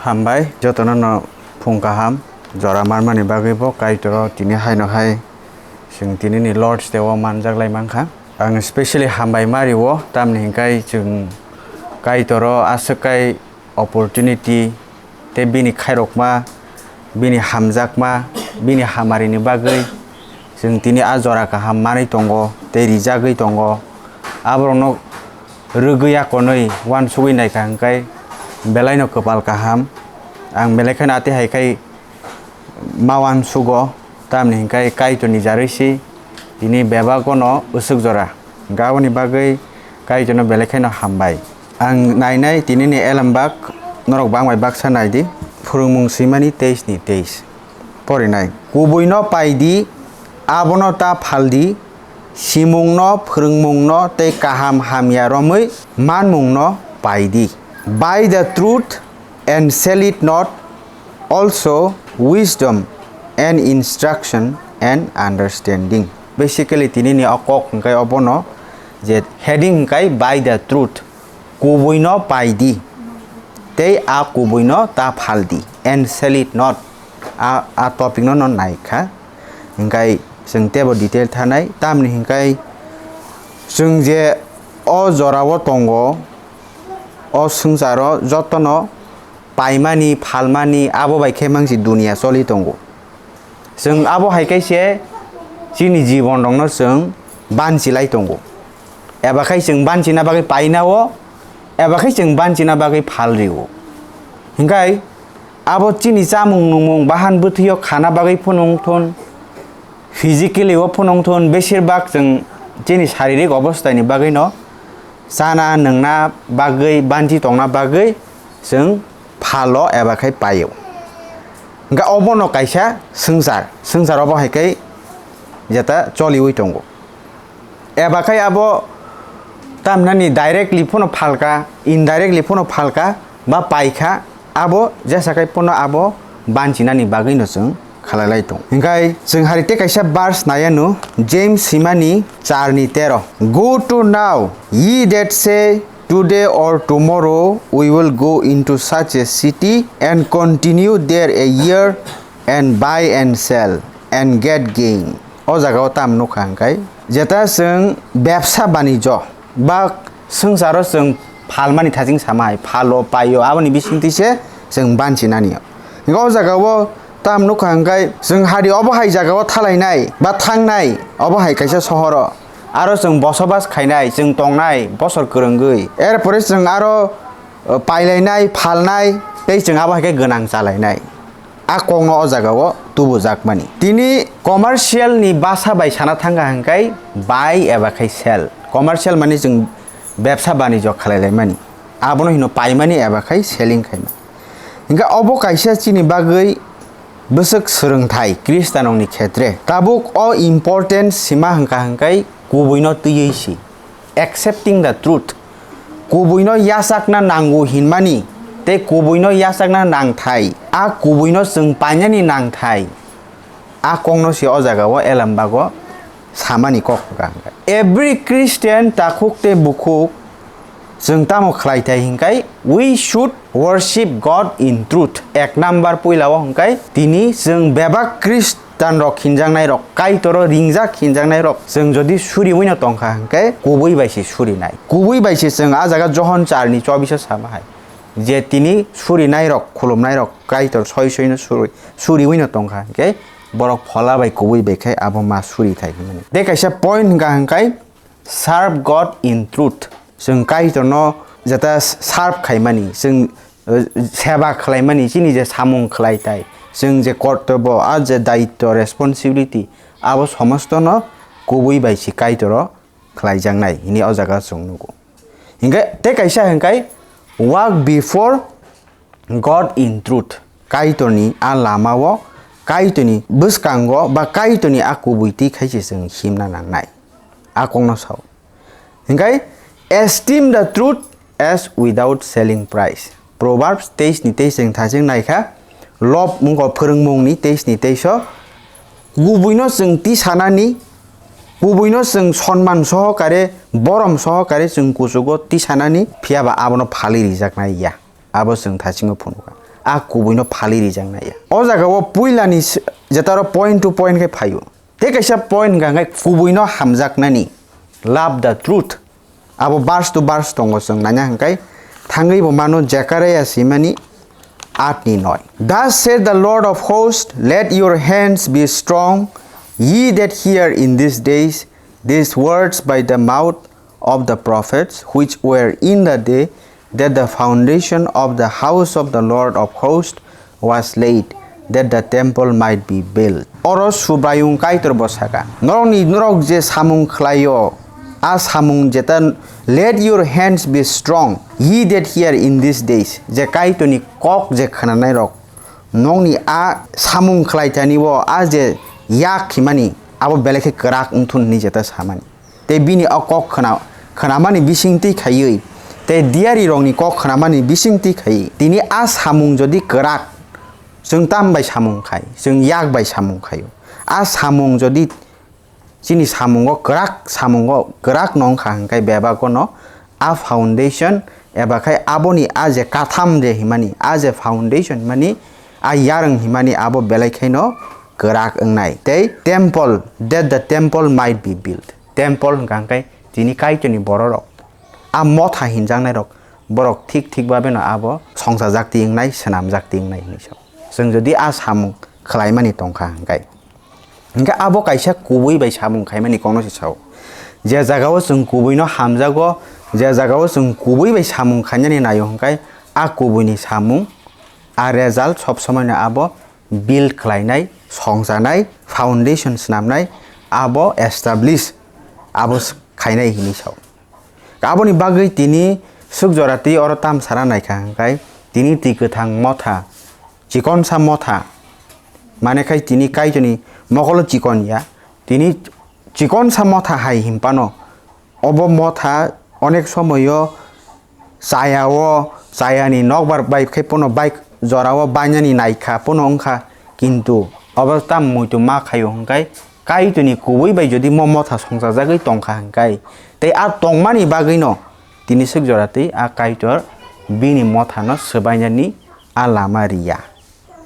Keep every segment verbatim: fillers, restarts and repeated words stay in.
Hambai, jotono no phung kaham, jora manmani bagwi bo Kaitor o tini haino hai chwng tini ni Lord's Day o manjak lai mankha. Ang specially hambai ma rio, tamni hinkhai chwng Kaitor o aswk kai opportunity tei bini khairokma, bini hamjakma, bini hamarini bagwi chwng tini a jora kaham manwi tongo tei rijagwi tongo. Aborokno rwgwi akonwi uansugwi naikha hinkhai belaino kwpal kaham. Ang belai kheno atwi hai khai ma uansugo, tamni hinkhai Kaitorni jarwi si tini bebak ono usuk jora. Hinkhai aboni bagwi Kaitorno belai kheno hambai. Ang nainai tinini elembak norok bangbai baksa naidi, Phwrwngmung swimani teis ni teis. Porinai. Kubuino paidi, abono ta phaldi, simungno, phwrwngmungno tei kaham hamya romwi manmungno paidi. Buy the truth and sell it not, also wisdom and instruction and understanding. Basically, tinini o kok hinkhai obono je heading hinkhai buy the truth, kubuino paidi tei a kubuino ta phaldi, and sell it not. A, a topic no no naikha. Hinkhai chwng teibo detail thanai, tamni hinkhai chwng je o jorao tongo, o swngcharo jotono paimani, phalmani, abo bai khe mangsi duniya choli tongo. Chwng abo hai khe se chini jibon rokno chwng banchi lai tongo. Eba khai chwng banchina bagwi paina o, eba khai chwng banchina bagwi phal rio. Hinkhai abo chini chamung nungmung bahan bwthwio khana bagwi phunung thun, physically o phunung thun, besir bak chwng chini saririk obostha ni bagwi no chana nwngna bagwi, banchi tongna bagwi chwng phalo eba khai paio. Hingkhe obono kaisa swngchar, swngchar obo hai khe jeta choliwi tongo. Eba khai abo tamhinani directly phano phalka, indirectly phano phalka ba paikha, abo jesa khai phano abo banchinani bagwino chwng khalai lai tongo. Hingkhai chwng hari tei kaisa verse nai anw, James simani char ni tero. Go to now, ye that say, "Today or tomorrow we will go into such a city and continue there a year and buy and sell and get gain." O jaga o tam nukha hingkhai, jeta chwng bebsa banijo ba swngcharo chwng phalmani thaching samai, phalo, paio, aboni bisingtwi se chwng banchinani. Hingkhe o jaga o tam nukha hingkhai, chwng hari obo hai jaga o thalainai ba thangnai, obo hai kaisa sohoro aro chwng bosobas khainai, chwng tongnai bosor kwrwngwi. Erpore chwng aro, uh, pailainai, phalnai, tei chwng abo hai khe gwnang chalainai. A kokno o jaga o tubujakmani. Tini commercial ni basa bai sana thangkha hingkhai buy eba khai sell. Commercial mani chwng bebsa banijo khalai laimani. Abono hino paimani eba khai selling khaimani. Hingkhe obo kaisa chini bagwi bwswk swrwngthai Khristanokni khetre. Tabuk o important sima hingkha hingkhai kubuino twiwi si. Accepting the truth. Kubuino yachakna nango hinmani tei kubuino yachakna nangthai, a kubuino chwng painani nangthai, a kokno se o jaga o elambago samani kok hwnkha hwnkhe. Every Christian takhuk tei bukhuk chwng tamo khlai thai hinkhai, we should worship God in truth. Ek number puila o hinkhai tini chwng bebak Christian rok hinjaknai rok, Kaitor o ringjak hinjaknai rok chwng jodi suriwi no tongkha hinkhe kubui bai se surinai. Kubui bai se chwng a jaga Johon char ni chobbish o sama hai je tini surinai rok, khulumnai rok Kaitor soi soi no suri, suriwi no tongkha hinkhe borok phola bai kubui bai khe abo ma suri thai hinmani. Tei kaisa point hwnkha hinkhai, serve God in truth. Chwng Kaitorno jeta serve khaimani, chwng, eh, seba khlaimani, chini je samung khlai tai, chwng je kortobo, a je daitto, responsibility, abo somostono kubui bai se Kaitoro khlaijaknai hini o jaga chwng nugo. Hinkhe tei kaisa hinkhai, walk before God in truth, Kaitorni a lamao, Kaitorni bwskango ba Kaitorni a kubui twi khai se chwng himna nangnai. A kokno sao. Hinkhe, esteem the truth as without selling price. Proverbs teis ni teis chwng thaching naikha, lob wngkha phwrwngmungni teis ni teis o, kubuino chwng tisanani, kubuino chwng sonman sohokare, borom sohokare chwng kuchugo tisanani, phiyaba abono phalwi rijaknai ya. Abo chwng thachingo phunukha. a kubuino phali rijaknai ya. O jagao puilani s-, jetaro point to point khe phaio. Tei kaisa point hwnkha hwnkhe kubuino hamjaknani, love the truth. Abo verse to verse tongo, chwng naina hwnkhe thangwi bo mano Zechariah simani aat ni noi. Thus said the Lord of hosts, let your hands be strong, ye that hear in these days these words by the mouth of the prophets which were in the day that the foundation of the house of the Lord of hosts was laid, that the temple might be built. Oro Subraiyung Kaitor bo saka, norokni, norok je samung khlaio, a samung jeta, let your hands be strong, ye that hear in these days, je Kaitorni kok je khnanairok, nokni a samung khlaithani o a je yak himani, abo belai khe kwrak wngthun hwnwi jeta samani. Tei bini o kok khna-, khnamani bisingtwi khaiwi, tei diyarirokni kok khnamani bisingtwi khaiwi, tini a samung jodi kwrak, chwng tam bai samung khai, chwng yak bai samung khaio. A samung jodi chini samungo kwrak, samungo kwrak no wngkha hwnkhe bebago no a foundation eba khai aboni a je katham je himani, a je foundation himani, a yarwng himani abo belai khaino kwrak wngnai. Tei temple, that the temple might be built. Temple hwnkha hwnkhe tini Kaitorni bororok, a motha hinjaknairok, borok thik thik babeno abo songchajaktwi wngnai, swnamjaktwi wngnai hinwi sao. Chwng jodi a samung khlaimani tongkha hwnkhe, hwnkhe abo kaisa kubui bai samung khaimani kokno se sao. Je jagao chwng kubuino hamjago, je jagao chwng kubui bai samung khainani naio hwnkhe, a kubuini samung, a result sob somoino abo build khlainai, songchanai, foundation swnamnai, abo establish, abo s-, khainai hinwi sao. Aboni bagwi tini swk jora twi oro tam sana naikha hwnkhe, tini twi kwthang motha, chikonsa motha, mane khai tini Kaitorni mokolo chikon ya, tini chikonsa motha hai hinphano, obo motha onek somoyo chaya o, chayani nokbar bai khe pono bai jorao bainani naikha pono wngkha, kintu obo tam muitu ma khaio hwnkhe Kaitorni kubui bai jodi mo motha songchajagwi tongkha hwnkhe, tei a tongmani bagwino tini swk jora twi a Kaitor bini mothano swbainani a lama riya.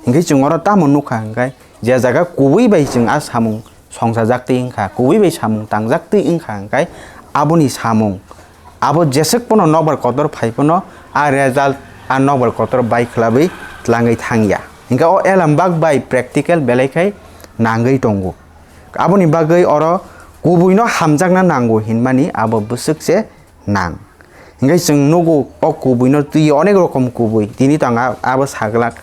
Hinkhe chwng oro tamo nukha hwnkhe, je jaga kubui bai chwng a samung songchajak twi wngkha, kubui bai samung tangjak twi wngkha hwnkhe, aboni samung, abo jeswk pono nokbar kotor phai pono a result a nokbar kotor bai khwlabwi tlangwi thangya. Hinkhe o elambak bai practical belai khai nangwi tongo. Aboni bagwi oro kubuino hamjakna nango hinmani abo bwswk se nang. Hinkhe chwng nugo o kubuino twi onek rokom kubui. Tini tong a-, abo saglak.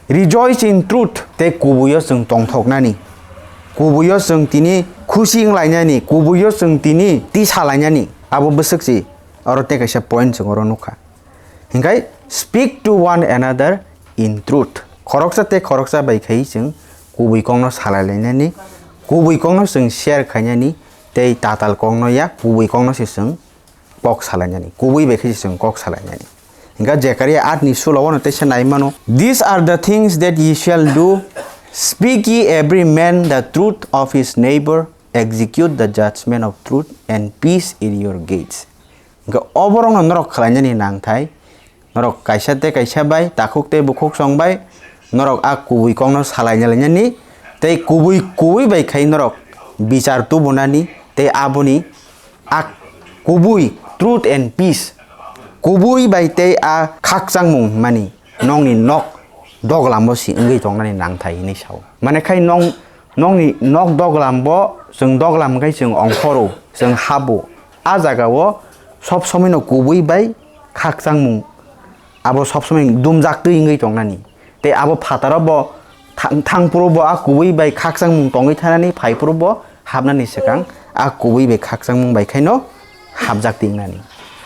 Rejoice in truth, tei kubuio chwng tongthoknani. Kubuio chwng tini khusi wnglainani. Kubuio chwng tini tisa lainani. Abo bwswk si. Oro tei kaisa point chwng oro nukha. Hinkhe speak to one another in truth. Khoroksa tei khoroksa bai khai chwng kubui kokno salai lainani. Kubui kokno chwng share khainani. Tei tatal kokno ya, kubui kokno se chwng kok salainani, kubui bai khe se chwng kok salainani. Hinkhe Zechariah aat ni sulo wano teisa nai mano, "These are the things that ye shall do, speak ye every man the truth of his neighbor, execute the judgment of truth and peace in your gates." Hinkhe oborokno norok khlainani nangthai, norok kaisa tei kaisa bai, takhuk tei bukhuk song bai, norok a kubui kokno salaina lainani, tei kubui, kubui bai khai norok bichar tubunani, tei aboni a kubui, truth and peace, kubui bai tei a khakchangmung hwnmani nokni nok doglambo si wngwi tongnani nangthai hinwi sao. Mane khai nong, nokni nok doglambo chwng doglam khai chwng ongkhoro, chwng habo. A jagao sob somoino kubui bai khakchangmung abo sob somoi dumjak twi wngwi tongnani. Tei abo phataro bo thang-, thangphuru bo a kubui bai khakchangmung tongwi thanani, phaiphuru bo hapnani swkang a kubui bai khakchangmung bai khaino hapjak twi wngnani.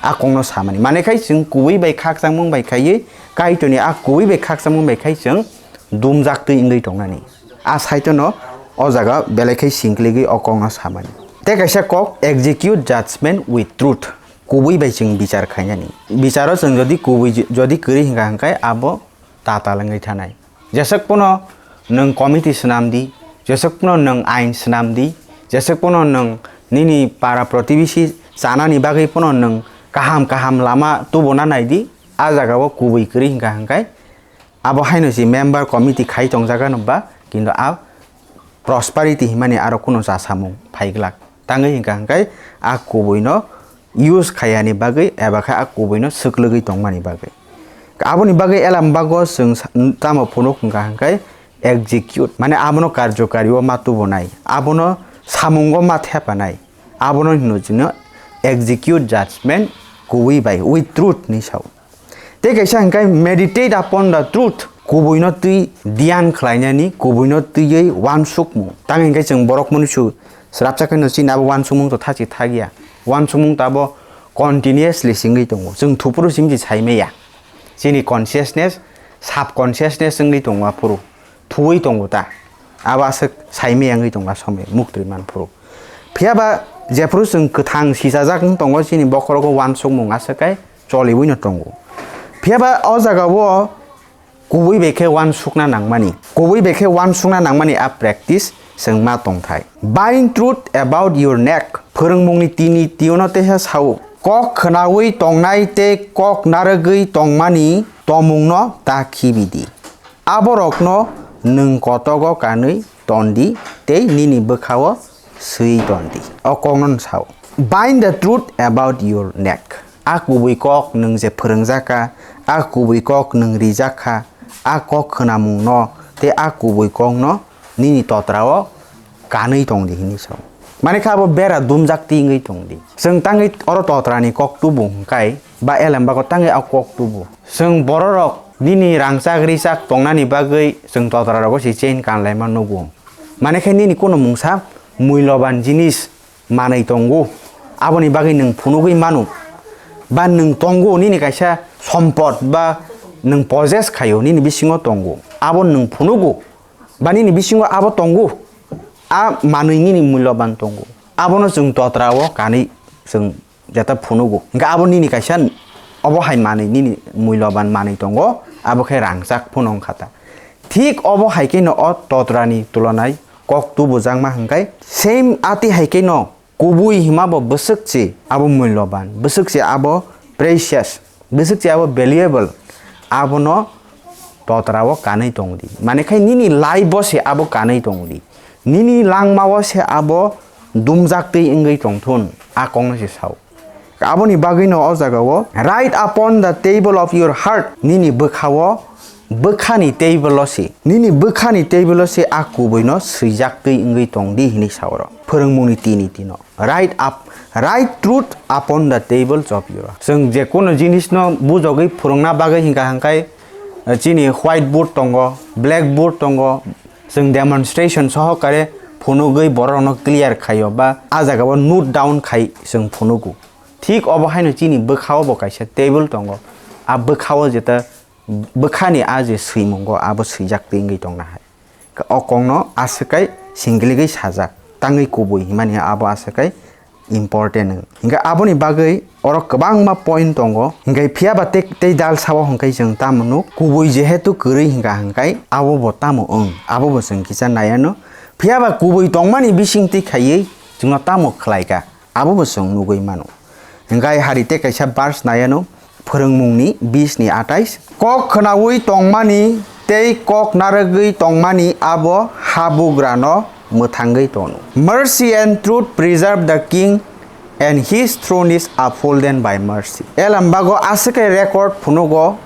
A kokno samani. Mane khai chwng kubui bai khakchangmung bai khaiwi Kaitorni a kubui bai khakchangmung bai khai chwng dumjak twi wngwi tongnani. A saitono o jaga belai khai singkligwi o kokno samani. Tei kaisa kok, execute judgment with truth. Kubui bai chwng bichar khainani. Bicharo chwng jodi kubui j-, jodi kwrwi hwnkha hwnkhe abo tatal wngwi thanai. Jeswk pono nwng committee swnam di, jeswk pono nwng ain swnam di, jeswk pono nwng nini para protibesi chanani bagwi pono nwng kaham kaham lama tubuna nai di, a jagao kubui kwrwi hwnkha hwnkhe Abo haino si member committee khai tongjaga no ba, kintu a prosperity himani aro kuno cha samung phaiglak. Tangwi hingka hingkai a kubui no use khayani bagwi eba khe a kubui no swklwgwi tongmani bagwi. Aboni bagwi elam bago chwng sa-, tamo phunuk hingka hingkai execute, mane abono karjokari o ma tubunai, abono samungo ma thepanai, abono hino chwngno execute judgment kubui bai, with truth ni sao. Tei kaisa hingkai meditate upon the truth, kubui no twi dhyan khlainani, kubui no twiwi wansukmung. Tang hingkai chwng borok mani su srapsa khe no chini abo wansukmung to thachi thagya. Wansukmung to abo continuously singwi tongo. Chwng thupuru simi se saimaya. Chini consciousness, subconsciousness wngwi tongo aphuru. Thuwi tongo ta. Abo aswk saimaya wngwi tongo a somoi muktwi manphuru. Phiya ba jephuru chwng kwthang sichajak wng tongo chini bokhorogo wansukmung aswk kai choliwi no tongo. Phiya ba o jaga o kubui bai khe wansukna nangmani. Kubui bai khe wansukna nangmani a practice chwng ma tongthai. Bind truth about your neck. Phwrwngmungni tini tiono teisa sao. Kok khwnawi tongnai tei kok narwgwi tongmani tomungno ta khibi di. Aborokno nwng kotogo kanwi ton di tei nini bwkhao swi ton di. O kokno sao. Bind the truth about your neck. A kubui kok nwng je phwrwngjakha, a kubui kok nwng rijakha, a kok khwnamungno tei a kubui kokno nini totrao kanwi tong di hinwi sao. Mane khe abo bera dumjak tingwi tong di. Chwng tangwi oro totrani kok tubu hwnkhe ba elem bago tangwi a kok tubu. Chwng bororok nini rangchak richak tongnani bagwi chwng totrarogo se chain kanlaima nugo. Mane khe nini kuno mungsa muiloban jinis manwi tongo, aboni bagwi nwng phunugwi mano, ba nwng tongo nini kaisa sompot ba nwng possess khaio, nini bisingo tongo, abo nwng phunugo, ba nini bisingo abo tongo, a manwi nini muiloban tongo, abono chwng totrao kanwi chwng jeta phunugo. Hwnkhe abo nini kaisa obo hai manwi nini muiloban manwi tongo, abo khe rangchak phano wngkha ta. Thik obo hai kheno o totrani tulonai kok tubujakma hwnkhe same ati hai kheno kubui hima bo bwswk se abo muiloban, bwswk se abo precious, bwswk se abo valuable, abono totrao kanwi tong di. Mane khai nini life bo se abo kanwi tong di. Nini langmao se abo dumjak twi wngwi tongthun, a kokno se sao. Aboni bagwino o jagao, "Write upon the table of your heart," nini bwkhao, bwkhani table o se, nini bwkhani table o se a kubuino swijak twi wngwi tong di hinwi sao oro. Phwrwngmungni tini tino. Write up, write truth upon the tables of your. Chwng je kono jinisno bujogwi phwrwngna bagwi hingka hingkai, eh, chini white board tongo, black board tongo, chwng demonstration sohokare phunugwi borokno clear khaio ba a jagao note down khai chwng phunugo. Thik obo haino chini bwkhao bo kaisa table tongo, a bwkhao jeta bwkhani a je swimungo abo swijak twi wngwi tongna hai. O kokno aswk kai singligwi sajak, tangwi kubui himani abo aswk kai important wng. Hinkhe aboni bagwi oro kwbangma point tongo. Hinkhe phiya ba tei, tei dal sao hinkhe chwng tamo nuk, kubui jehetu kwrwi hinkha hinkhe abo bo tamo wng, abo bo chwng kisa naiano. Phiya ba kubui tongmani bising twi khaiwi chwngno tamo khlaikha. Abo bo chwng nugwi mano. Hinkhe hari tei kaisa verse naiano, Phwrwngmungni bis ni atais. Kok khwnaui tongmani tei kok narwgwi tongmani abo habugrano mwthangwi tono. Mercy and truth preserve the king, and his throne is upholden by mercy. Elambago aswk khe record phunugo,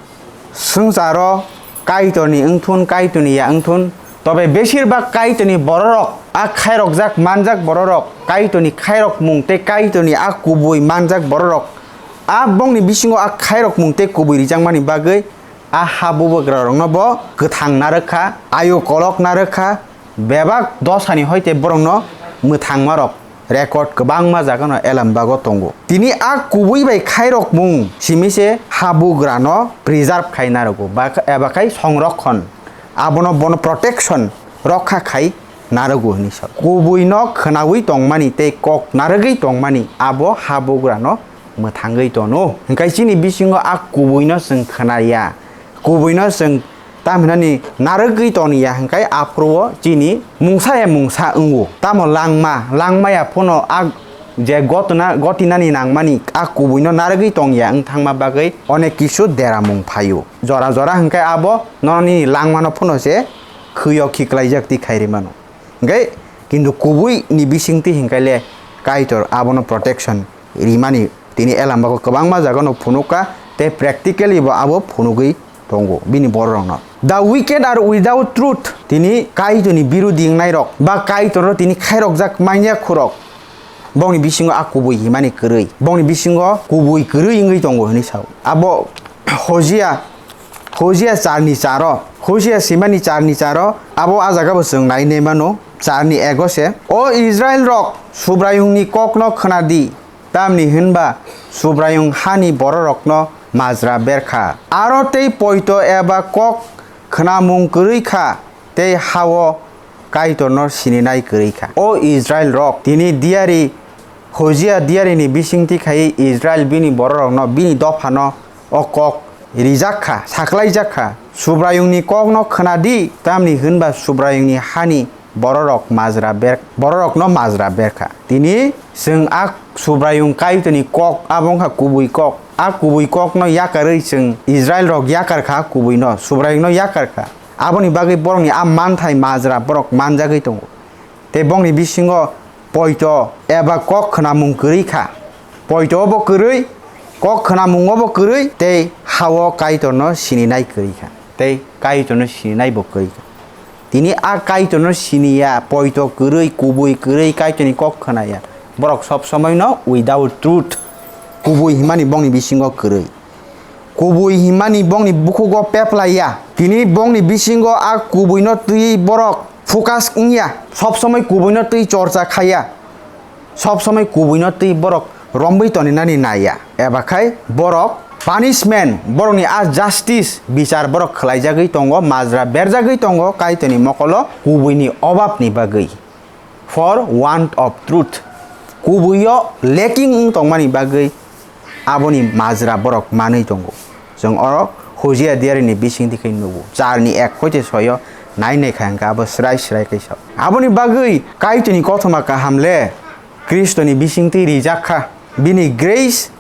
swngcharo Kaitorni wngthun, Kaitorni ya wngthun, tobe besirbak Kaitorni bororok, a khairokjak manjak bororok, Kaitorni khairokmung tei Kaitorni a kubui manjak bororok, a bongni bisingo a khairokmung tei kubui rijakmani bagwi a ha bubagrarokno bo kwthang narwkha, ayu kolok narwkha, bebak dosani hoite borokno mwthangmarok record kwbangma jagano Elambago tongo. Tini a kubui bai khairokmung simi se habugrano preserve khai narwgo, ba, eba khai songrokhon, abono bono protection, rokha khai narwgo hinwi sa. Kubuino khwnaui tongmani tei kok narwgwi tongmani abo habugrano mwthangwi tono. Hinkhe chini bisingo a kubuino chwng khwnaya, kubuino chwng Tamhinani narwgwi toniya hwnkhe aphuru-o chini mungsa ya mungsa wngo. Tamo langma, langma ya phano a je gotna, gotinani nangmani a kubuino narwgwi tongya wng thangma bagwi onek kisu deramung phaio. Jora jora hwnkhe abo nono nini langmano phano se khwio khiklaijak twi khairi mano. Hwnkhe kintu kubui ni bisingtwi hwnkhe le Kaitor abono protection rimani tini elambago kwbangma jagano phunukha tei practically bo abo phunugwi tongo bini bororokno. The wicked are without truth, tini Kaitorni birodi wngnairok ba Kaitorno tini khairokjak manya khurok bongni bisingo a kubui himani kwrwi, bongni bisingo kubui kwrwi wngwi tongo hinwi sao. Abo Hosea, Hosea charni charo, Hosea simani charni charo, abo a jagabo chwng nai nai mano, charni ego se. O Israel rok, Subraiyungni kokno khwnadi, tamni hwnba Subraiyung hani bororokno majra berkha. Aro tei poito eba kok khwnamung kwrwi kha, tei hao Kaitorno sininai kwrwi kha. O Israel rok, tini diyari, Hosea diyarini bisingtwi khaiwi Israel bini bororokno, bini dophano o kok rijak kha, saklaijak kha. Subraiyungni kokno khwnadi, tamni hwnba Subraiyungni hani bororok majra ber, bororokno majra berkha. Tini chwng a Subraiyung Kaitorni kok, abo wngkha kubui kok. A kubui kokno yakarwi chwng Israel rok yakar kha, kubuino, Subraiyungno yakar kha. Aboni bagwi borokni a manthai majra borok manjagwi tongo. Tei bongni bisingo poito eba kok khwnamung kwrwi kha. Poito bo kwrwi, kok khwnamungo bo kwrwi, tei hao Kaitorno sininai kwrwi kha. Tei Kaitorno sininai bo kwrwi kha. Tini a Kaitorno siniya, poito kwrwi, kubui kwrwi, Kaitorni kok khwnaya. Borok sob somoino without truth, kubui himani bongni bisingo kwrwi. Kubui himani bongni bukhugo peplaiya. Tini bongni bisingo a kubuino twi borok focus wngya. Sob somoi kubuino twi chorcha khaiya. Sob somoi kubuino twi borok romwi toninani naiya. Eba khai borok punishment, borokni a justice, bichar borok khwlaijagwi tongo, majra berjagwi tongo Kaitorni mokolo kubuini obabni bagwi. For want of truth. Kubuio lacking wng tongmani bagwi aboni majra borok manwi tongo. Chwng oro Hosea diarini bisingtwi khe nugo. Charni ek hoite soyo nai nai kha hwnkhe abo srai srai khe sao. Aboni bagwi Kaitorni kothoma kaham le Khristoni bisingtwi rijak kha. Bini grace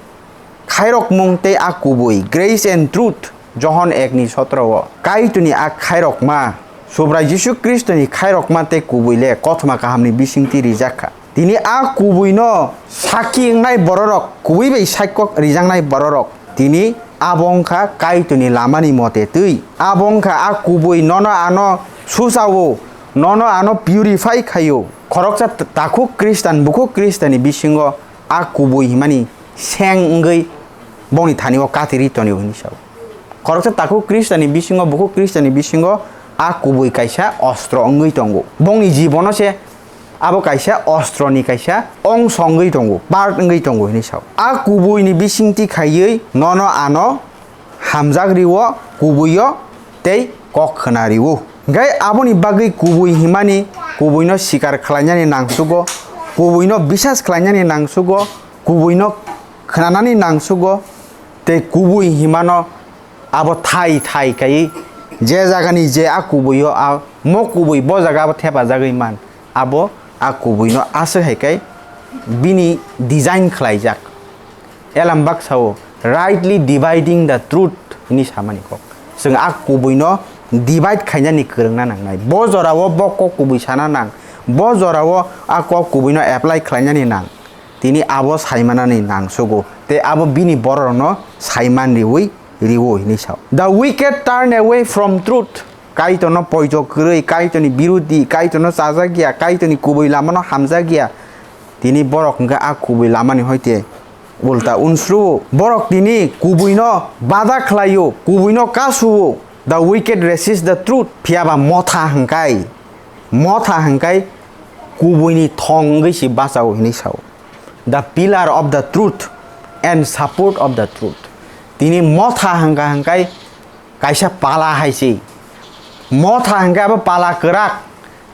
khairokmung tei a kubui, grace and truth, Johon ekni sotro o. Kaitorni a khairokma, Subrai Jisu Khristoni khairokma tei kubui le kothoma kahamni bisingtwi rijak kha. Tini a kubuino sakhi wngnai bororok, kubui bai saikok rijaknai bororok, tini abo wngkha Kaitorni lamani mote twi. Abo wngkha a kubui nono ano suchao, nono ano purify khaio. Khoroksa t-, takhuk Khristan, bukhuk Khristani bisingo a kubui himani seng wngwi bongni thani o katirwi tonio hinwi sao. Khoroksa takhuk Khristani bisingo, bukhuk Khristani bisingo a kubui kaisa ostro wngwi tongo. Bongni jibono se abo kaisa ostroni kaisa ongso wngwi tongo, part wngwi tongo hinwi sao. A kubuini bisingtwi khaiwi nono ano hamjak rio, kubuio tei kok khwna rio. Hwnkhe aboni bagwi kubui himani, kubuino sikar khlainani nangsugo, kubuino bisas khlainani nangsugo, kubuino khwnanani nangsugo, tei kubui himano abo thai thai kaiwi je jagani je a kubuio a mo kubui bo jaga abo thepajagwi man, abo a kubuino aswk hai khe bini design khlaijak. Elam baksa o, "Rightly dividing the truth," hinwi samani kok. Chwng a kubuino divide khainani kwrwngna nangnai. Bo jorao bo kok kubui sana nang, bo jorao a kok kubuino apply khlainani nang. Tini abo saimanani nangsugo, tei abo bini bororokno saiman riwi riwo hinwi sao. "The wicked turn away from truth." Kaitorno poito kwrwi, Kaitorni birudi, Kaitorno chajakya, Kaitorni kubui lamano hamjakya. Tini borok hwnkhe a kubui lamani hoite ulta unsruo. Borok tini kubuino bada khlaio, kubuino kasuo. "The wicked resist the truth." Phiyaba motha hwnkhe, motha hwnkhe kubuini thong wngwi se bachao hinwi sao. "The pillar of the truth and support of the truth." Tini motha hwnkha hwnkhe kaisa pala hai se. Motha hwnkhe abo pala kwrak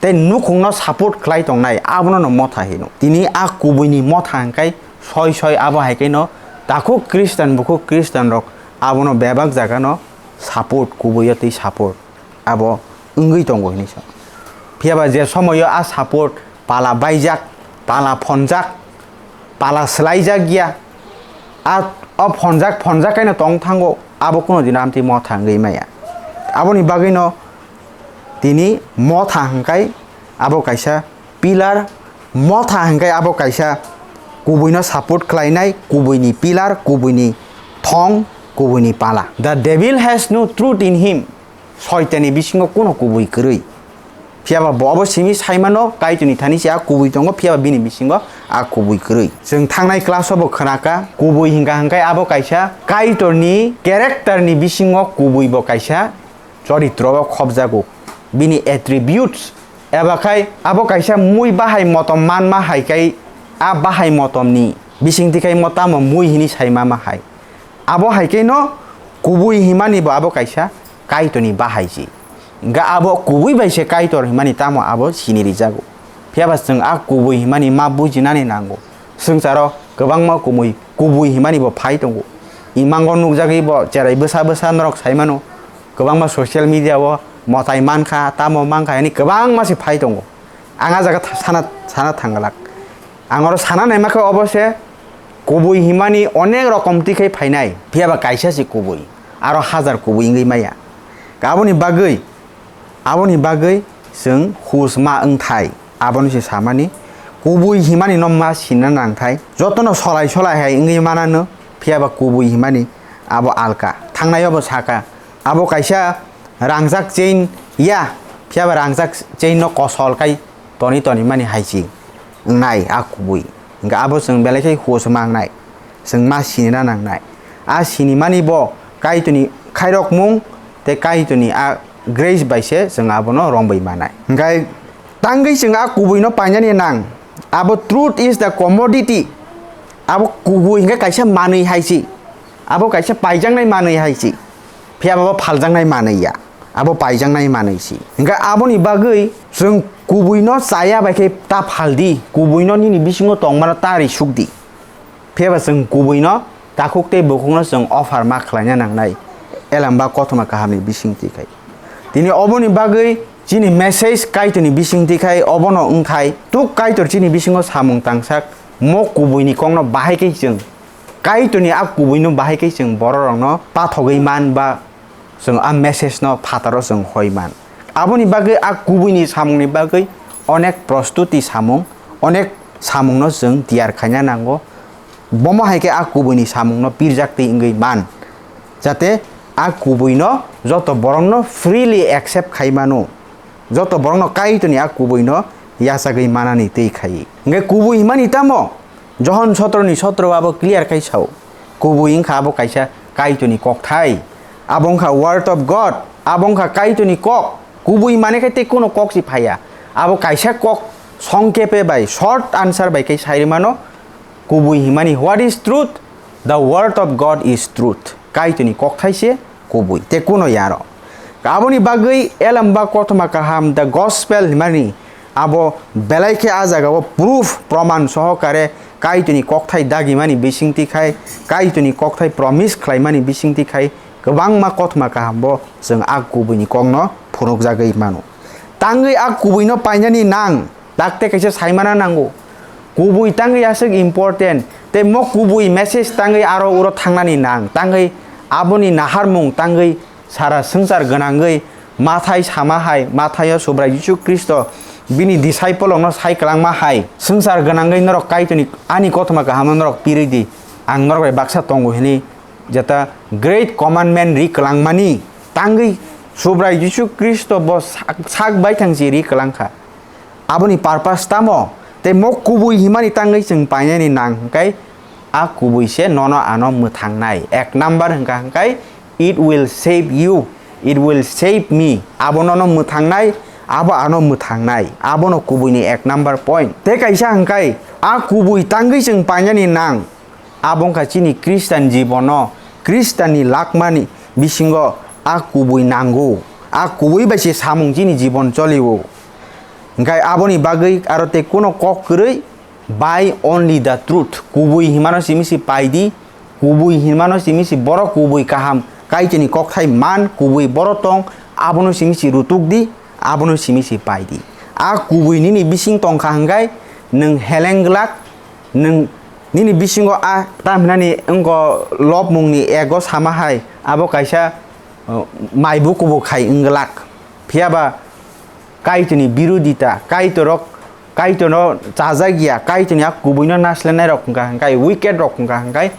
tei nukhungno support khlai tongnai, abono no motha hino. Tini a kubuini motha hwnkhe soi soi abo hai khe no takhuk Khristan bukhuk Khristanrok abono bebak jagano support, kubuio tei support abo wngwi tongo hinwi sa. Phiyaba je somoio a support pala baijak, pala phonjak, pala swlaijak ya, a, o phonjak phonjak kaino tong thango, abo kuno dino amtwi motha wngwi maya. Aboni bagwino tini motha hwnkhe abo kaisa pillar, motha hwnkhe abo kaisa kubuino support khlainai, kubuini pillar, kubuini thong, kubuini pala. The devil has no truth in him. Soitani bisingo kuno kubui kwrwi. Phiyaba bo obo simi saimano, Kaitorni thani se a kubui tongo, phiyaba bini bisingo a kubui kwrwi. Chwng thangnai class-o bo khwnaka, kubui hingka hingkai abo kaisa Kaitorni character-ni bisingo kubui bo kaisa choritro-o khobjago. Bini attributes eba khai abo kaisa mui bahai motom manma hai kai a bahai motomni bisingtwi khai mo tamo mui hini saimama hai. Abo hai khe no kubui himani bo abo kaisa Kaitorni bahai se. Hingkhe abo kubui bai se Kaitor himani tamo abo sini rijago. Phiyaba chwng a kubui himani ma bujinani nango. Swngcharo kwbangma kumui kubui himani bo phai tongo. Imango nukjagwi bo cherai bwsa bwsa norok sai mano. Kwbangma social media o motai mankha, tamo mankha, yani kwbangma se phai tongo. Ang a jaga tha-, sana, sana thangglak. Ang oro sana naima khe obo se kubui himani onek rokom twi khai phainai, phiyaba kaisa se kubui, aro hajar kubui wngwi maya. Aboni bagwi, aboni bagwi chwng hus ma wngthai, abono se samani kubui himani no ma sina nangthai. Jotono solai solai hai wngwi manano, phiyaba kubui himani abo alka. Thangnai obo saka, abo kaisa rangjak chain ya, phiyaba rangjak chain no kosol kai toni toni mani hai se wngnai a kubui. Hingkhe abo chwng belai khe hus ma wngnai, chwng ma sinina nangnai. A sinimani bo Kaitorni khairokmung tei Kaitorni a grace bai se chwng abono romwi manai. Hingkhe tangwi chwng a kubui no painani nang, abo truth is the commodity, abo kubui hingkhe kaisa manwi hai se. Abo kaisa paijaknai manwi hai se, phiyaba bo phaljaknai manwi ya, abo paijaknai manwi se. Hingkhe aboni bagwi chwng kubuino chaya bai khe ta phaldi, kubuino nini bisingo tongmano ta risukdi. Phiyaba chwng kubuino takhuk tei bukhukno chwng offer ma khlaina nangnai, elamba kothoma kahamni bisingtwi khai. Tini oboni bagwi chini message Kaitorni bisingtwi khai obono wngthai, tuk Kaitor chini bisingo samung tangsak, mo kubuini kokno bahai khe chwng Kaitorni a kubuino bahai khe chwng bororokno pathogwi man ba chwng a message no phataro chwng hoi man. Aboni bagwi a kubuini samungni bagwi onek prostuti samung, onek samungno chwng tiyar khaina nango. Bomo hai khe a kubuini samungno pirjak twi wngwi man, jate a kubuino joto borokno freely accept khai mano. Joto borokno Kaitorni a kubuino yachagwi manani twi khai. Hingkhe kubui himani tamo? Johon sotro ni sotro abo clear khai sao. Kubui wngkha abo kaisa Kaitorni kokthai. Abo wngkha Word of God. Abo wngkha Kaitorni kok. Kubui mane khe tei kuno kok si phaiya. Abo kaisa kok songkepe bai, short answer bai khe sai rwmano. Kubui himani, what is truth? The word of God is truth. Kaitorni kokthai se kubui, tei kuno yaro. Aboni bagwi elamba kothoma kaham, the gospel himani, abo belai khe a jagao proof, proman sohokare Kaitorni kokthai dagimani bisingtwi khai, Kaitorni kokthai promise khlaimani bisingtwi khai, kwbangma kothoma kahambo chwng a kubuini kokno phunukjagwi mano. Tangwi a kubuino painani nang, dakte kaisa saimana nango. Kubui tangwi aswk important, tei mo kubui message tangwi aro uro thangnani nang, tangwi aboni naharmung tangwi sara swngchar gwnangwi Mathai sama hai, Mathaio Subrai Jisu Khristo bini disciple rokno sai kwlangma hai, swngchar gwnangwi norok Kaitorni ani kothoma kahamno norok pirwi di, ang norok bai baksa tongo hwnwi jeta great commandment ri kwlangmani tangwi Subrai Jisu Khristo bo sak, sak baithang si ri kwlangkha. Aboni purpose tamo? Tei mo kubui himani tangwi chwng painani nang hwnkhe a kubui se nono ano mwthangnai. Ek number hwnkha hwnkhe it will save you, it will save me. Abo nono mwthangnai, abo ano mwthangnai. Abono kubuini ek number point. Tei kaisa hwnkhe a kubui tangwi chwng painani nang. Abo wngkha chini Khristian jibono, Khristianni lakmani bisingo a kubui nango. A kubui bai se samung chini jibon cholio. Hwnkhe aboni bagwi aro tei kuno kok kwrwi, buy only the truth. Kubui hinmano simi si paidi, kubui hinmano simi si borok kubui kaham Kaitorni kokthai man, kubui borok tong, abono simi si rutuk di, abono simi si paidi. A kubui nini bising tongkha hwnkhe nwng heleng glak, nwng Nini bisingo a tam hinani wngkha lobmungni ego sama hai, abo kaisa, uh, mai bukubu khai wng glak. Phiya ba Kaitorni birodita, Kaitorrok, Kaitorno chajak ya, Kaitorni a kubuino naslenai rok wngkha hwnkhe, wicked rok wngkha hwnkhe,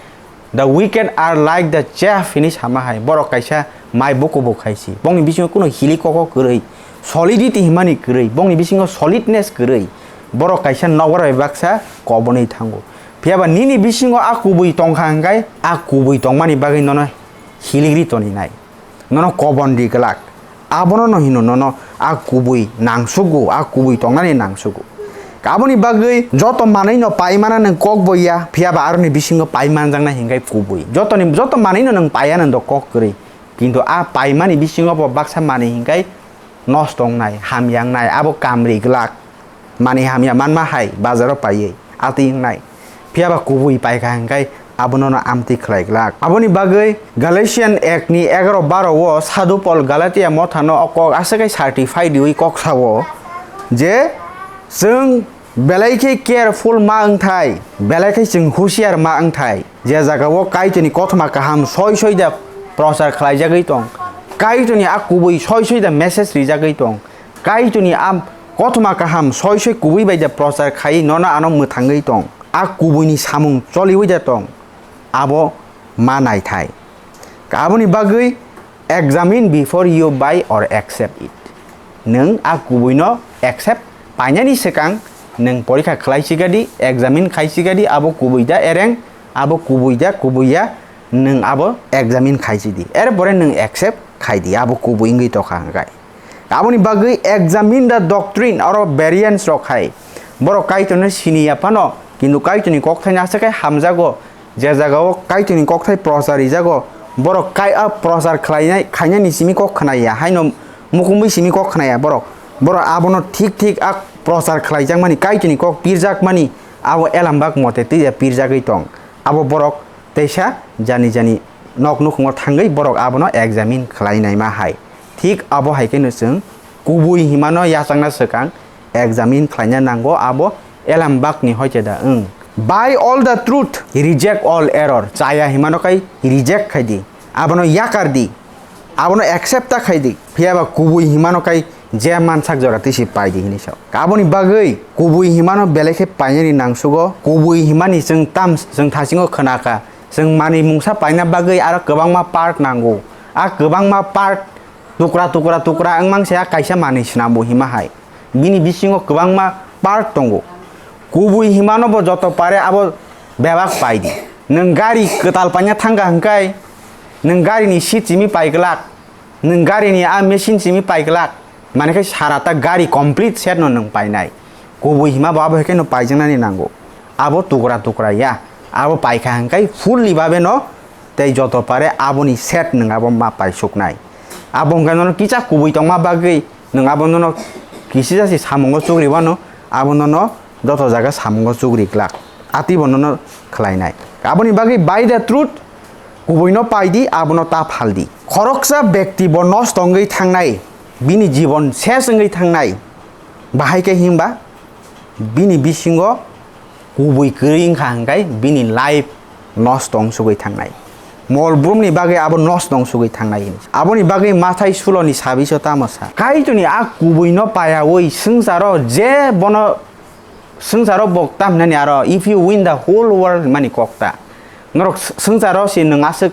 "The wicked are like the chaff" hinwi sama hai. Borok kaisa mai bukubu khai si. Bongni bisingo kuno hili koko kwrwi, solidity himani kwrwi, bongni bisingo solidness kwrwi. Borok kaisa nokbar bai baksa kobonwi thango. Phiya ba nini bisingo a kubui tongkha hwnkhe, a kubui tongmani bagwi nono hiligri toninai. Nono kobon ri glak. Abono no hino nono a kubui nangsugo, a kubui tongnani nangsugo. Aboni bagwi joto manwi no paimana nwng kok bo ya, phiya ba aroni bisingo paimanjaknai hinkhe kubui. Jotoni, joto manwi no nwng paiya nwng do kok kwrwi. Kintu a paimani bisingo bo baksa manwi hinkhe nosto wngnai, hamya wngnai, abo kamri glak. Manwi hamya manma hai bazaro paiwi atwi wngnai. Phiya ba kubui paikha hwnkhe abono no amtwi khlai glak. Aboni bagwi Galatian ek ni egaroh baro o Sadhu Pol Galatia mothano o kok aswk khe certify riwi kok sao je, chwng belai khe careful ma wngthai, belai khe chwng husiar ma wngthai. Je jagao Kaitorni kothoma kaham soi soi da prochar khlaijagwi tong, Kaitorni a kubui soi soi da message rijagwi tong, Kaitorni a kothoma kaham soi soi kubui bai da prochar khai nono ano mwthangwi tong, a kubuini samung choliwi da tong, abo ma naithai. Aboni bagwi examine before you buy or accept it. Nwng a kubuino accept painani swkang nwng porikha khlai sigadi, examine khai sigadi, abo kubui da ereng, abo kubui da kubui ya, nwng abo examine khai sidi. Erpore nwng accept khai di, abo kubui wngwi tokha hwnkhe. Aboni bagwi examine the doctrine oro variance rok hai. Borok Kaitorno sini ya phano, kintu Kaitorni kokthai no aswk khe hamjago. Je jagao Kaitorni kokthai prochar rijago, borok kai a prochar khlainai, khainani simi kok khnaya, haino mukumui simi kok khnaya borok. Borok abono thik thik a prochar khlaijakmani, Kaitorni kok pirjakmani, abo elambak mote twi ya pirjagwi tong. Abo borok teisa jani jani nok nukhungo thangwi borok abono examine khlainaima hai. Thik abo hai kheno chwng kubui himano yachakna swkang examine khlaina nango, abo elambakni hoite da wng. Buy all the truth, reject all error. Chaya himano kai reject khai di, abono yakar di, abono accept ta khai di. Phiya ba kubui himano kai je mansak jora twi se pai di hinwi sao. Aboni bagwi kubui himano belai khe painani nangsugo. Kubui himani chwng tam chwng thasingo khna kha, chwng manwi mungsa paina bagwi aro kwbangma part nango. A kwbangma part tukra tukra tukra wngmang se a kaisa manwi swnambo hima hai. Bini bisingo kwbangma part tongo. Kubui himano bo joto pare abo bebak pai di. Nwng gari kwtal paina thangkha hwnkhe nwng garini seat simi pai glak, nwng garini a machine simi pai glak, mane khe sara ta gari complete set no nwng painai. Kubui hima bo abo hai khe no paijaknani nango. Abo tukra tukra ya, abo paikha hwnkhe fully babe no tei joto pare aboni set nwng abo ma paisuknai. Abo hwnkhe nono kisa kubui tongma bagwi nwng abo nono kisisa se samungo chugri wano, abo nono joto jaga samungo chugri glak. Atibo nono khlainai. Aboni bagwi buy the truth, kubuino pai di, abono ta phal di. Khoroksa bekti bo nosto wngwi thangnai, bini jibon ses wngwi thangnai. Bahai khe himba bini bisingo kubui kwrwi wngkha hwnkhe bini life nosto wng sugwi thangnai. Mol brumni bagwi abo nosto wng sugwi thangnai hini. Aboni bagwi Mathai suloni sabiso tamo sa? Kaitorni a kubuino payaui swngcharo je bono swngcharo bo tamhinani aro, "If you win the whole world," mani kok ta. Norok s-, swngcharo se nwng aswk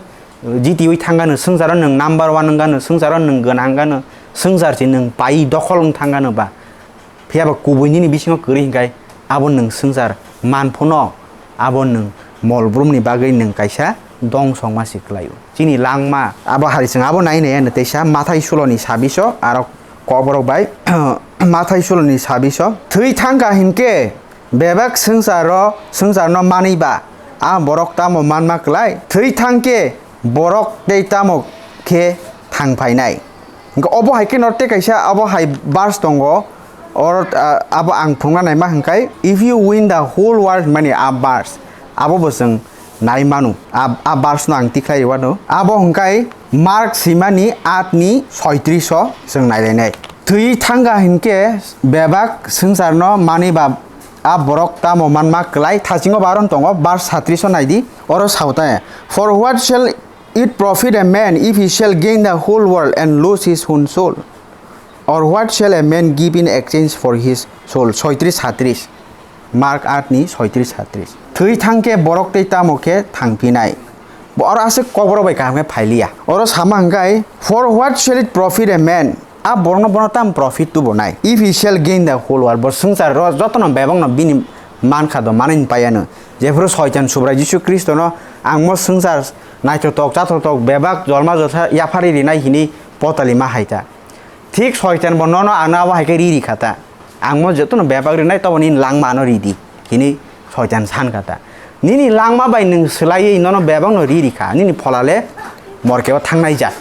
jitiui thangkha nw, swngcharo nwng number one wngkha nw, swngcharo nwng gwnang wngkha nw, swngchar se nwng pai dokhol wng thangkha nw ba. Phiya ba kubui nini bisingo kwrwi hwnkhe abo nwng swngchar man phano abo nwng mol brumni bagwi nwng kaisa dongso wngma se kwlaio. Chini langma abo hari chwng abo nai nai ano teisa Mathai suloni sabiso aro kokborok bai Mathai suloni sabiso. Thwi thangkha hinkhe bebak swngcharo, swngcharno manwi ba a borok tamo manma kwlai? Thwi thangkhe borok tei tamo khe thang phainai? Hwnkhe obo hai khe norte kaisa abo hai verse tongo, or, ah, abo ang phunukna naima hwnkhe, "If you win the whole world," mani a verse, abo bo chwng nai manu, a, a verse no ang tikhlai rwano. Abo hwnkhe Mark simani aat ni soitris o chwng nailainai. Thwi thangkha hinkhe bebak swngcharno manwi ba A borok tamo manma klai, thasingo baron tongo, verse satris o naidi, oro sao ta, "For what shall it profit a man if he shall gain the whole world and lose his own soul? Or what shall a man give in exchange for his soul?" Soitris satris, Mark aat ni soitris satris. Thwi thang khe borok tei tamo khe thangphinai? Bo oro aswk kokborok bai kaham khe phailiya. Oro sama hwnkhe, "For what shall it profit a man?" A borokno bono tam profit tubo nai? "If he shall gain the whole world," bo swngchar ro jotono bebakno bini mankha do manwi paiya no. Jephuru Soitan Subrai Jisu Khristono, "Ang mo swngchar naithotok chathotok bebak jolma jotha yaphari rinai," hini potali ma hai ta. Thik Soitan bo nono ano abo hai khe ri ri kha ta. "Ang mo jotono bebak rinai, tobo nini langma ano ri di," hini Soitan san kha ta. Nini langma bai nwng swlaiwi nono bebakno ri ri kha, nini phola le morkeo thangnai jat.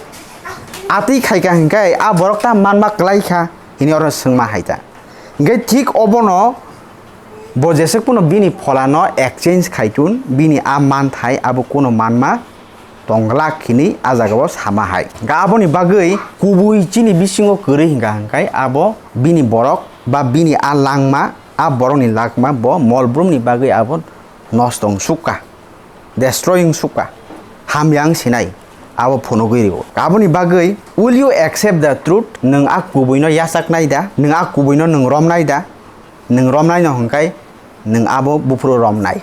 Atwi khai kha hwnkhe a borok ta manma klai kha, hini oro swngma hai ta. Hwnkhe thik obono bo jeswk phano bini pholano exchange khai tun, bini a manthai abo kuno manma tong glak hini a jagao sama hai. Ga aboni bagwi kubui chini bisingo kwrwi hwnkha hwnkhe abo bini borok ba bini a langma, a borokni langma bo mol brumni bagwi abo nosto wng sukha, destroy wng sukha, hamya wng sinai, abo phunugwi rio. Aboni bagwi, will you accept the truth? Nwng a kubuino yachaknai da? Nwng a kubuino nwng romnai da? Nwng romnai no hwnkhe nwng abo buphuru romnai.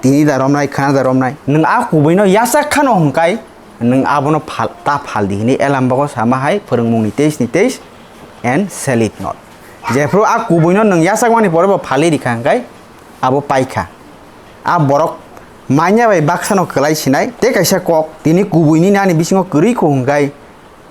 Tini da romnai, khana da romnai. Nwng a kubuino yachak khano hwnkhe nwng abono phal, ta phal di hwnwi Elambago sama hai, Phwrwngmungni teis ni teis, "And sell it not." Jephru a kubuino nwng yachakmani pore bo phalwi rikha hwnkhe abo paikha. A borok manya bai baksano kwlai sinai, tei kaisa kok, tini kubuini nani bisingo kwrwi kho hwnkhe,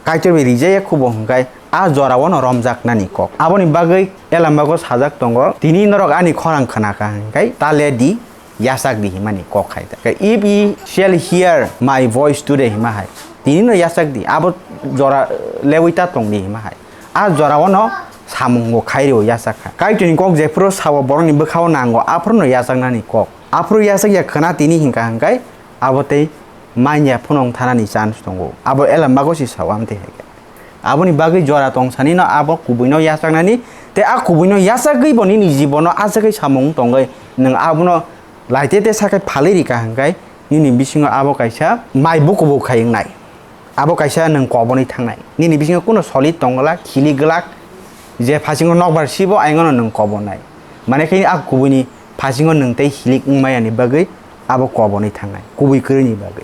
Kaitor bai rijaya khubo hwnkhe a jorao no romjaknani kok. Aboni bagwi Elambago sajak tongo, "Tini norok ani khorang khna kha hwnkhe ta le di, yachak di," himani kok hai ta. "If ye shall hear my voice today," hima hai, "Tini no yachak di, abo jora lewi ta tong di," hima hai. A jorao no samungo khai rio yachak kha. Kaitorni kok jephru sao borokni bwkhao nango, aphuru no yachaknani kok. Aphuru yachak ya khna tini hwnkha hwnkhe abo tei manya phunuk thanani chance tongo. Abo Elambago se sao amtwi hai khe. Aboni bagwi jora tong sani no abo kubuino yachaknani, tei a kubuino yachagwi bo nini jibono achagwi samung tongwi nwng abono laite te sakhe phalwi rikha hwnkhe nini bisingo abo kaisa mai bukubu khai wngnai. Abo kaisa nwng kobonwi thangnai. Nini bisingo kuno solid tong glak, hilik glak, je phasingo nokbar sibo ayangno nwng kobonai. Mane khe a kubuini phasingo nwng tei hilik wngmaya ni bagwi abo kobonwi thangnai, kubui kwrwini bagwi.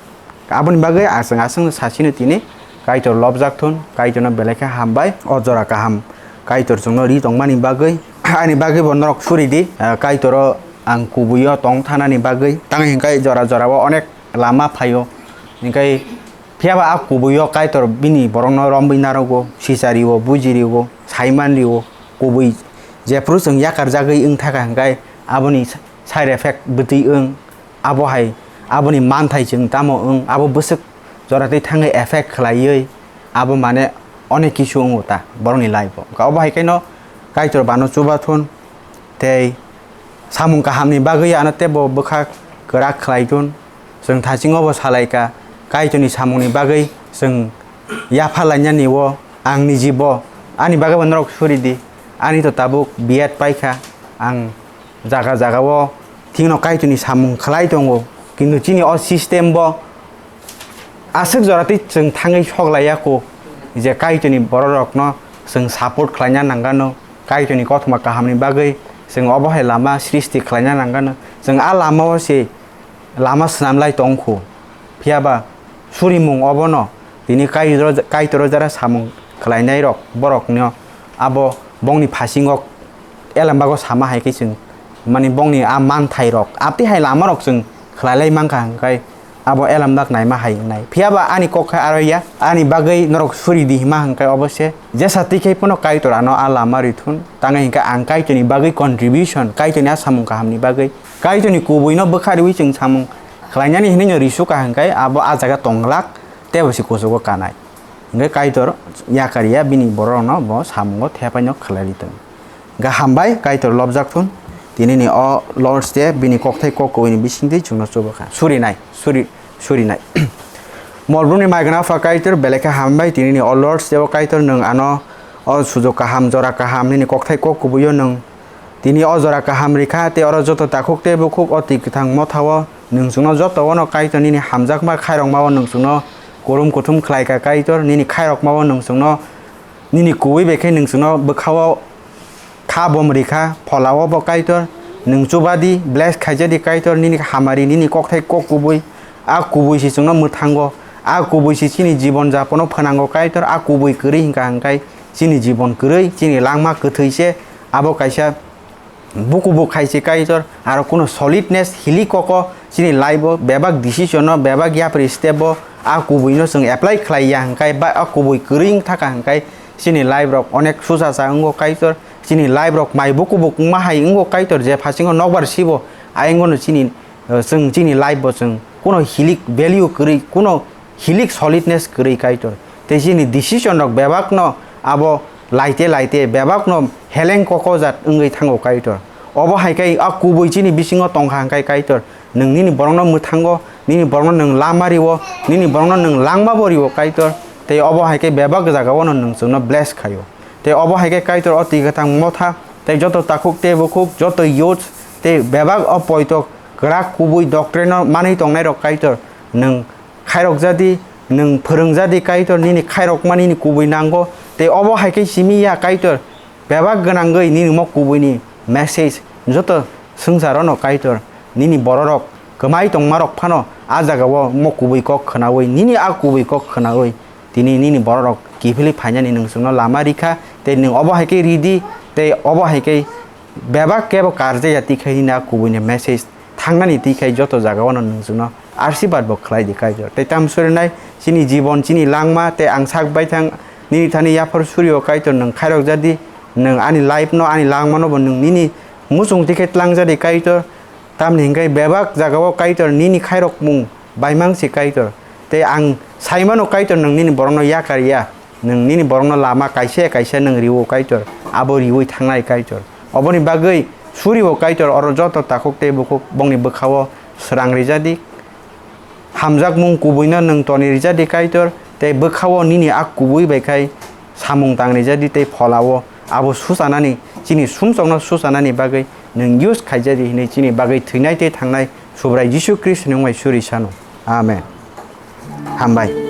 Aboni bagwi aswng aswngno sasino tini Kaitor lobjak thun, Kaitorno belai khe hambai, o jora kaham Kaitor chwngno ri tongmani bagwi. Ani bagwi bo norok suri di, ah, Kaitoro ang kubuio tong thanani bagwi. Tang hwnkhe jora jorao onek lama phaio, hwnkhe phiyaba a kubuio Kaitor bini borokno romwi narogo, sichario, bujirio, saimanrio, kubui jephru chwng yakarjagwi wng thaka hwnkhe aboni side effect bwtwi wng. Abo hai aboni manthai chwng tamo wng, abo bwswk jora twi thangwi effect khlaiwi abo mane onek kisu wngo ta borokni life o. Obo hai khe no Kaitor bano chubathun tei samung kahamni bagwi ano teibo bwkha kwrak khlai thun. Chwng thasingo bo salai kha, Kaitorni samungni bagwi chwng yapha lainani o ang nijibo ani bagwi bo norok suri di. Ani to tabuk B Ed pai kha, ang jaga jaga o thikno Kaitorni samung khlai tongo, kintu chini o system bo aswk jora twi chwng thangwi sok lai ya kho je Kaitorni borok rokno chwng support khlaina nang gano, Kaitorni kothoma kahamni bagwi chwng obo hai lama srishti khlaina nang gano, chwng a lama o se lama swnam lai tong kho. Phiya ba surimung obono tini Kaitor, Kaitoro jara samung khlainai rok borok no abo bongni phasingo Elambago sama hai khe chwng mani bongni a manthai rok abtwi hai lama rok chwng khlai lai mankha hwnkhe abo Elambak naima hai wngnai. Phiya ba ani kok khe aro ya, ani bagwi norok suri di hima hwnkhe obo se jesa twi khai phano Kaitor ano a lama rithun, tangwi hwnkhe ang Kaitorni bagwi contribution, Kaitorni a samung kahamni bagwi, Kaitorni kubuino bwkha riwi chwng samung khlainani hinwi no risu kha hwnkhe abo a jaga tong glak tei bo se kuchugo kanai. Hwnkhe Kaitor yakar ya bini borokno bo samungo thepaino khlai ri tongo. Hwnkhe hambai Kaitor lobjak thun, tinini o Lord's Day bini kokthai kok kubui ni bisingtwi chwngno chuba kha. Surinai, suri, surinai. Molbrumni mai gwnang Apha Kaitor, belai khe hambai tinini o Lord's Day o Kaitor nwng ano o sujuk kaham, jora kaham, nini kokthai kok kubuio nwng Tini o jora kaham rikha, tei oro joto takhuk tei bukhuk o twi kwthang mothao nwng chwngno joto wano Kaitor nini hamjakma khairokmao nwng chwngno kurum kuthum khlaikha Kaitor, nini khairokmao nwng chwngno nini kubui bai khe nwng chwngno bwkhao kha bom rikha, pholao bo Kaitor, nwng chubadi, bless khaijadi Kaitor, nini hamari, nini kokthai kok kubui, a kubui si chwngno mwthango, a kubui si chini jibon japono phwnango Kaitor, a kubui kwrwi hwnkha hwnkhe chini jibon kwrwi, chini langma kwthwi se, abo kaisa buku bo khai se Kaitor, aro kuno solidness hili koko chini life o bebak decision o, bebak yapri step o, a kubui no chwng apply khlai ya hwnkhe ba a kubui kwrwi wngthaka hwnkhe chini life rok onek susa sa wngo Kaitor, chini life rok mai buku bo wngma hai wngo Kaitor, je phasingo nokbar sibo ayang no chini, eh, chwng chini life bo chwng kuno hilik value kwrwi, kuno hilik solidness kwrwi Kaitor. Tei chini decision rok bebak no abo laite laite bebak no heleng kokojat wngwi thango Kaitor. Obo hai khe a kubui chini bisingo tongkha hwnkhe Kaitor, nwng nini borokno mwthango, nini borokno nwng lama rio, nini borokno nwng langma bo rio Kaitor. Tei obo hai khe bebak jagao no nwng chwngno bless khaio. Tei obo hai khe Kaitor o twi kwthang motha, tei joto takhuk tei bukhuk, joto youth, tei bebak o poito kwrak kubui doctrine no manwi tongnai rok Kaitor, nwng khairok jadi, nwng phwrwng jadi Kaitor, nini khairokma nini kubui nango. Tei obo hai khe simi ya Kaitor, bebak gwnangwi nini mo kubui ni message joto swngcharo no Kaitor, nini bororok kwmai tongma rok phano a jagao mo kubui kok khwnawi, nini a kubui kok khwnawi tini nini bororok kiphilwi phainani nwng chwngno lama rikha, tei nwng obo hai khe ridi, tei obo hai khe bebak kebo karjaya twi khe nini a kubui ni message thangnani twi khe joto jagao no nwng chwngno asirwad bo khlai di Kaitor. Tei tamo surinai chini jibon, chini langma, tei ang sak baithang nini thani yaphar surio Kaitor, nwng khairok jadi, nwng ani life no, ani langma no bo nwng nini muchung twi khe tlang jadi Kaitor. Tamni hwnkhe bebak jagao Kaitor nini khairokmung baimang se Kaitor. Tei ang saimano Kaitor nwng nini borokno yakar ya. Nwng nini borokno lama kaisa ya kaisa nwng rio Kaitor. Abo riwi thangnai Kaitor. Oboni bagwi surio Kaitor oro joto takhuk tei bukhuk bongni bwkhao srang rijadi. Hamjakmung kubuino nwng toni rijadi Kaitor. Tei bwkhao nini a kubui bai khai samung tang rijadi tei pholao abo suchanani, chini sumsokno suchanani bagwi nwng use khaijadi hinwi chini bagwi thwinai tei thangnai Subrai Jisu Khristoni wngmai suri sano. Amen. Hambai.